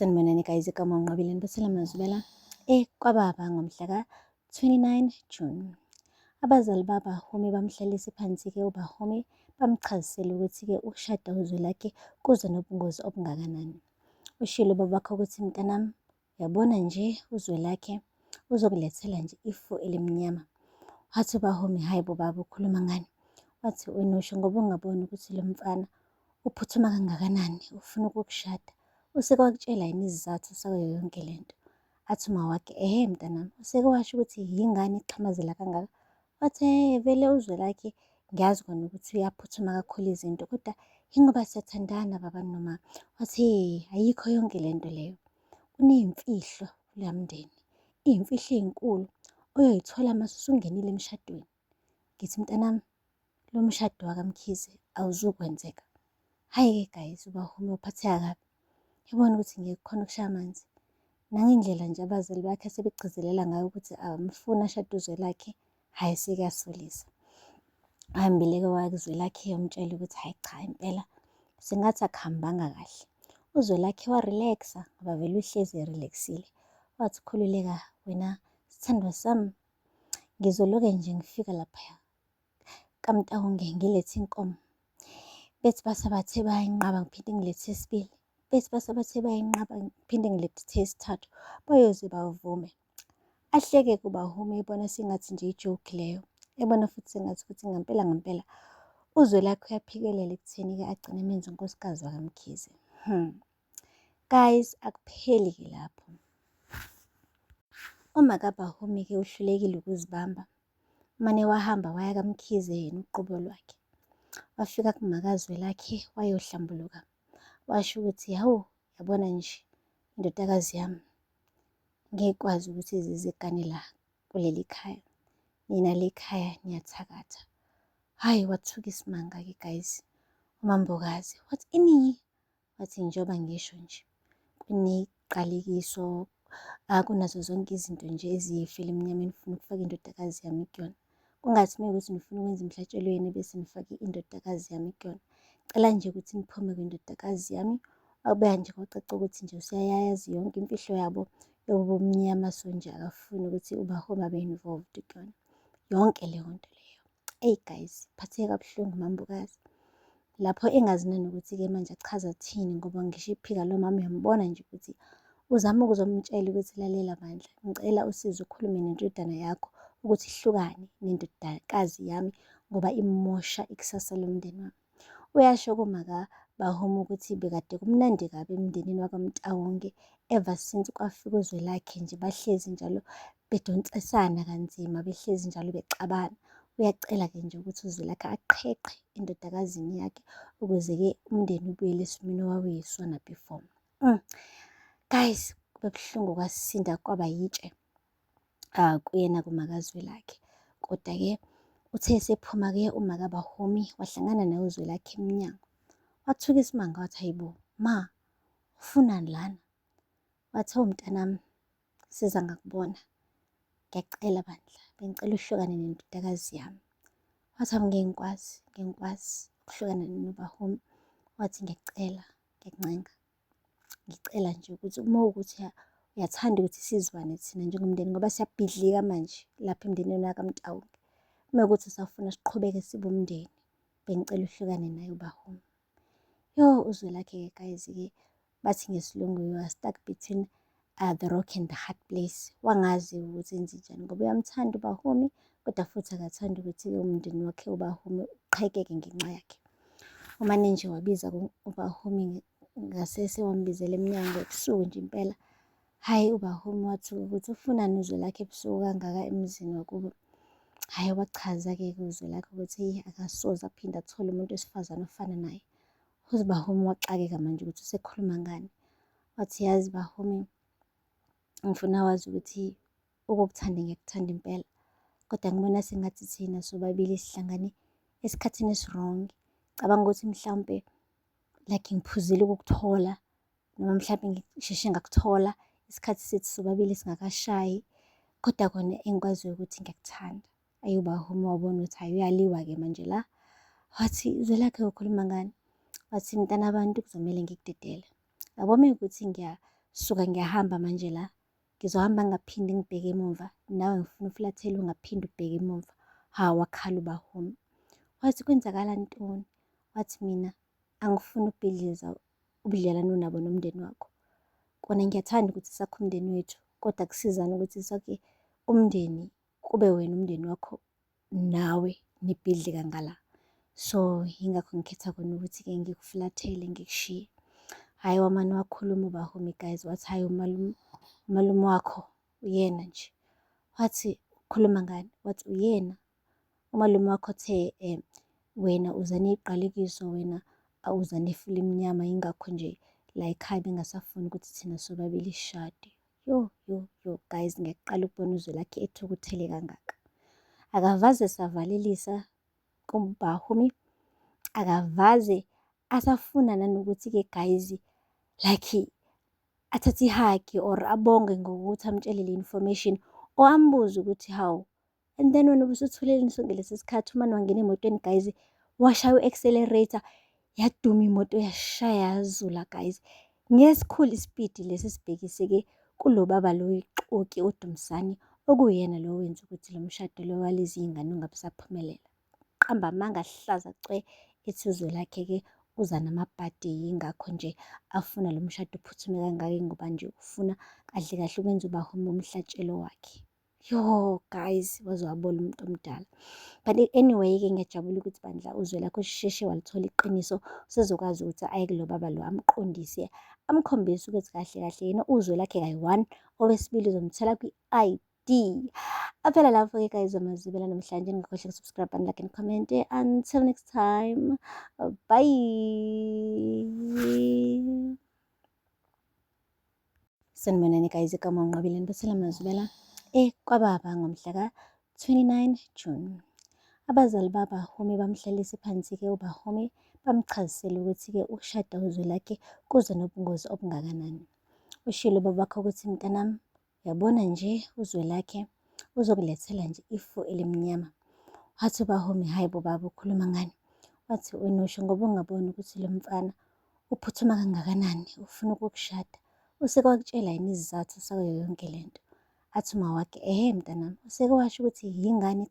Sanibonani guys, igama uNqobile Nibethela Mazubela eKwababa ngomhla ka-29 June. Abazali baBahumi bamhlalise phansi-ke uBahumi bamchazisela ukuthi-ke ukushada uZwelakhe kuza nobungozi obungakanani. Ushilo ubabakhe ukuthi mntanami uyabona nje uZwelakhe uzokulethela nje ifu elimnyama. Wathi uBahumi hhayi bo baba ukhuluma ngani? Wathi wena usho ngoba ungaboni ukuthi lo mfana Uphuthuma kangakanani ufuna ukukushada? Useke wakutshela yini isizathu sayo yonke le nto? Athi umawakhe, ehhe mntanami, useke washo ukuthi yingani exhamazela kangaka? Wathi, ehhe vele uZwelakhe ngiyazi kona ukuthi uyaphuthuma kakhulu izinto kodwa yingoba siyathandana baba noma. Wathi, ayikho yonke le nto leyo. Kuney'mfihlo kuloya mndeni, iy'mfihlo ey'nkulu oyoyithola mase usungenile emshadweni. Ngithi mntanami, lo mshado wakaMkhize awuzukwenzeka. Hhayi-ke guys, uBahumi uphatheka kabi. Ebona ukuthi ngeke khona ukushaya amanzi. Nangendlela nje abazali bakhe asebegcizelela ngayo ukuthi abamfuni ashade uZwelakhe, hhayi sekuyasolisa. Ahambile-ke waya kuZwelakhe yomtshela ukuthi hhayi cha impela sengathi akuhambanga kahle. UZwelakhe wa-relax-a ngoba vele uhlezi e-relax-ile. Wathi khululeka wena sithandwa sami, ngizoloke nje ngifika laphaya kaMtawonge ngilethe inkomo. Bethi basabathe bayayinqaba ngiphinde ngilethe esibili. Bethi basabathe bayayinqaba ngiphinde ngilethe esithathu. Bayoze bavume. Ahleke kuBahumi ebona sengathi nje i-joke leyo. Ebona futhi sengathi ukuthi ngampela ngampela uZwelakhe uyaphikelela ekutheni-ke agcine emenza unkosikazi wakaMkhize. Guys, akupheli-ke lapho. Uma kaBahumi-ke uhlulekile ukuzibamba. Mane wahamba waya kaMkhize yena uqobo lwakhe. Wafika kumakazwe lakhe wayohlambuluka. Washo ukuthi hawu yabona nje indodakazi yami ngeke ikwazi ukuthi ize igane la kuleli khaya. Nina le khaya niyathakatha. Hhayi wathuka isimanga-ke guys uMambokazi. Wathi ini? Wathi njengoba ngisho nje kuneqalekiso kunazo zonke izinto nje eziyifela emnyameni nifuna ukufaka indodakazi yami kuyona. Kungathi uma kuwukuthi nifuna ukwenza imihlatshelo yenu bese nifake indodakazi yami kuyona. Cela nje ukuthi niphume kwindodakazi yami. Wabuya nje kwacaca ukuthi nje useyayazi yonke imfihlo yabo yobumnyama so nje akafuni ukuthi uBahome abe involved kuyona yonke leyo nto leyo. Eyi guys, phatheke kabuhlungu uMambukazi. Lapho engazi nanokuthi-ke manje achaze athini ngoba ngisho iphika lo mama uyambona nje ukuthi uzama ukuzomtshela ukuthi lalela bandla, ngicela usize ukhulume nendodana yakho ukuthi ihlukane nendodakazi yami ngoba imosha ikusasa lomndeni wami. Uyasho kumaka Bahoma ukuthi bekade kumnandi kabi emndenini wakwaMtawonke ever since kwafika uZwelakhe nje bahlezi njalo bedonsisana kanzima behlezi njalo bexabana. Uyacela-ke nje ukuthi uZwelakhe aqheqhe endodakazini yakhe ukuze-ke umndeni ubuyele esimeni owawuyisona before. Guys, kube buhlungu kwasinda kwaba yitshe. Kuyena kumakazwelakhe. Kodwa-ke uthe esephuma-ke uMakaBahumi wahlangana naye uZwelakhe emnyango. Wathuka isimanga wathi hayibo, ma, ufunani lana? Wathi oh mntanami, siza ngakubona. Ngiyacela bandla, bengicela uhlukane nendodakazi yami. Wathi awu ngeke ngikwazi, ngeke ngikwazi ukuhlukana noBahumi. Wathi ngiyacela, ngiyakuncenga. Ngicela nje ukuthi uma kuwukuthi uyathanda ukuthi sizwane thina njengomndeni ngoba siyabhidlika manje lapha emndenini wakaMtawonke. Uma kuwukuthi usafuna siqhubeke sibe umndeni, bengicela uhlukane naye uBahumi. Yo, uZwelakhe-ke guys-ke bathi ngesiLungu you are stuck between the rock and the hard place. Wangazi ukuthi enze njani ngoba uyamthanda uBahumi kodwa futhi akathandi ukuthi-ke umndeni wakhe uBahumi uqhekeke ngenxa yakhe. Umane nje wabiza uBahumi ngasese wambizela emnyango ebusuku nje impela. Hhayi uBahumi wathuka ukuthi ufunani uZwelakhe ebusuku kangaka emzini wakubo. Hhayi wachaza-ke kuZwelakhe ukuthi eyi akasoze aphinde athole umuntu wesifazane ofana naye. UBahumi waxakeka manje ukuthi usekhuluma ngani. Wathi yazi Bahumi ngifuna wazi ukuthi ukukuthanda ngiyakuthanda impela kodwa ngibona sengathi thina sobabili sihlangane esikhathini esi-wrong. Cabanga ukuthi mhlawumpe like ngiphuzile ukukuthola noma mhlawumbe ngisheshe ngakuthola isikhathi sethu sobabili singakashayi kodwa kona engikwaziyo ukuthi ngiyakuthanda. Ayi uBahumi wabona ukuthi hhayi uyaliwa-ke manje la. Wathi Zwelakhe ukhuluma ngani? Wathi mntana abantu kuzomele ngikudedele. Yabo uma kuwukuthi. Suka ngiyahamba manje la. Ngizohamba ngingaphinde ngibheke emumva. Nawe ngifuna ufulathele ungaphinde ubheke emumva. Ha, wakhala uBahumi. Wathi kwenzakala ntoni? Wathi mina angifuni ukubhidliza ubudlelwane onabo nomndeni wakho. Kona ngiyathanda ukuthi sakhe umndeni wethu, kodwa kusizani ukuthi sakhe umndeni kube wena umndeni wakho nawe nibhidlika ngala. So yingakho ngikhetha kona ukuthi-ke ngikufulathele ngikushiye. Hhayi wamane wakhuluma uBahumi guys, wathi hhayi umalume, umalume wakho uyena nje. Wathi ukhuluma ngani? Wathi uyena umalume wakho othe wena uza neyiqalekiso, wena uza nefu elimnyama, yingakho nje la ekhaya bengasafuni ukuthi thina sobabili sishade. Yo, yo, yo, guys, ngiyaqala ukubona uZwelakhe ethukuthele kangaka. Akavaze savalelisa kuBahumi, akavaze asafuna nanokuthi-ke guys, like athathe i-hug or abonge ngokuthi amtshele le information or ambuze ukuthi hawu, and then wena ubusuthuleleni sonke lesi sikhathi umane wangena emotweni guys, washaya u-accelerator, yaduma imoto yashaya yazula guys. Ngesikhulu isipidi lesi sibhekise-ke kulo baba lo oyixoki uDumsani, okuyena lo owenza ukuthi lo mshado lo walezi iy'ngane ungabe usaphumelela. Qamba amanga ahlaza cwe, ethi uZwelakhe-ke uza namabhadi, yingakho nje afuna lo mshado uphuthume kangaka ngoba nje ufuna kahle kahle ukwenza uBahumi umhlatshelo wakhe. Yo guys, waze wabola umuntu omdala. But anyway-ke ngiyajabula ukuthi bandla uZwelakhe usheshe walithola iqiniso, usezokwazi ukuthi aye kulo baba lo amqondise, amkhombise ukuthi kahle kahle yena uZwelakhe kayi-one, owesibili uzomthola kwi-I_D. Aphela lapho-ke guys amazibela namhlanje, ningakhohlwa ukusubscribe and like and comment. Until next time, bye. Sanibonani guys, igama uNqobile Nibusela Mazibela ekwababa ngomhla ka-29 June. Abazali baBahumi bamhlalise phansi-ke uBahumi bamchazisele ukuthi-ke ukushada uZwelakhe kuza nobungozi obungakanani. Ushilo ubabakhe ukuthi mntanami uyabona nje uZwelakhe uzokulethela nje ifu elimnyama. Wathi uBahumi hhayi bo baba ukhuluma ngani? Wathi wena usho ngoba ungaboni ukuthi lo mfana uphuthuma kangakanani ufuna ukukushada. Useke wakutshela yini isizathu sayo yonke le nto? Athi umawakhe, ehhe mntanami, useke washo ukuthi yingane.